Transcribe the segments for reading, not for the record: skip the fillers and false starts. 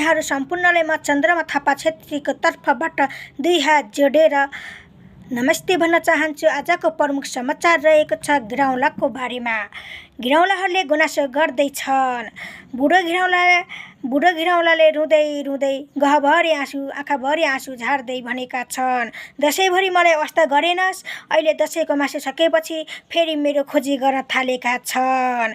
यहाँहरू सम्पूर्णलाई म चन्द्रमा थापा छेत्रीको तर्फबाट 2 हात जोडेर नमस्ते भन्न चाहन्छु। आजको प्रमुख समाचार रहेको छ घिरौँलाको बारेमा। घिरौँलाहरूले गुनासो गर्दैछन्। बुढो घिरौँलाले रुँदै रुँदै गहभरि आँसु आँखाभरि आँसु झार्दै भनेका छन्, दसैँभरि मलाई वास्ता गरेनस्। अहिले दसैँको मासु सकेपछि फेरि मेरो खोजी गर्न थालेका छन्।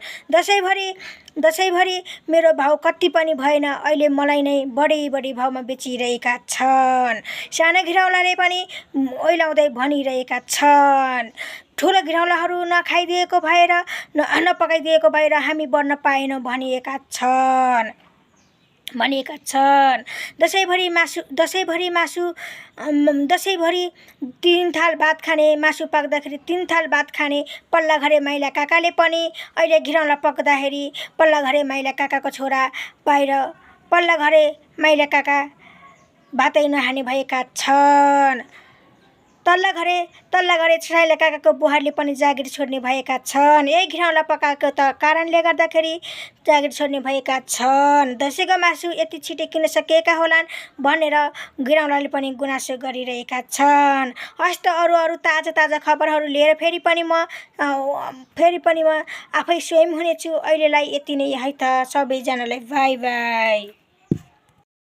दसैँभरि मेरो भाउ कति पनि भएन। अहिले मलाई नै बढी भाउमा बेचिरहेका छन्। साना घिरौँलाले पनि ओइलाउँदै भनिरहेका छन्, ठुलो घिरौँलाहरू नखाइदिएको भएर नपकाइदिएको भएर हामी बढ्न पाएनौँ भनिएका छन्। दसैँभरि 3 थाल भात खाने, मासु पाक्दाखेरि 3 थाल भात खाने पल्ला घरे माइला काकाले पनि अहिले घिरौँला पक्दाखेरि पल्ला घरे माइला काकाको छोरा बाहिर पल्ला घरे माइला काका भातै नखाने भएका छन्। तल्ला घरे साइला काकाको बुहारले पनि जागिर छोड्ने भएका छन्। यही घिरौँला पकाएको त कारणले गर्दाखेरि जागिर छोड्ने भएका छन्। दसैँको मासु यति छिटो किन सकिएका होलान् भनेर घिरौँलाले पनि गुनासो गरिरहेका छन्। हस्त अरू ताजा खबरहरू लिएर फेरि पनि म आफै स्वयं हुनेछु। अहिलेलाई यति नै है त। सबैजनालाई बाई बाई।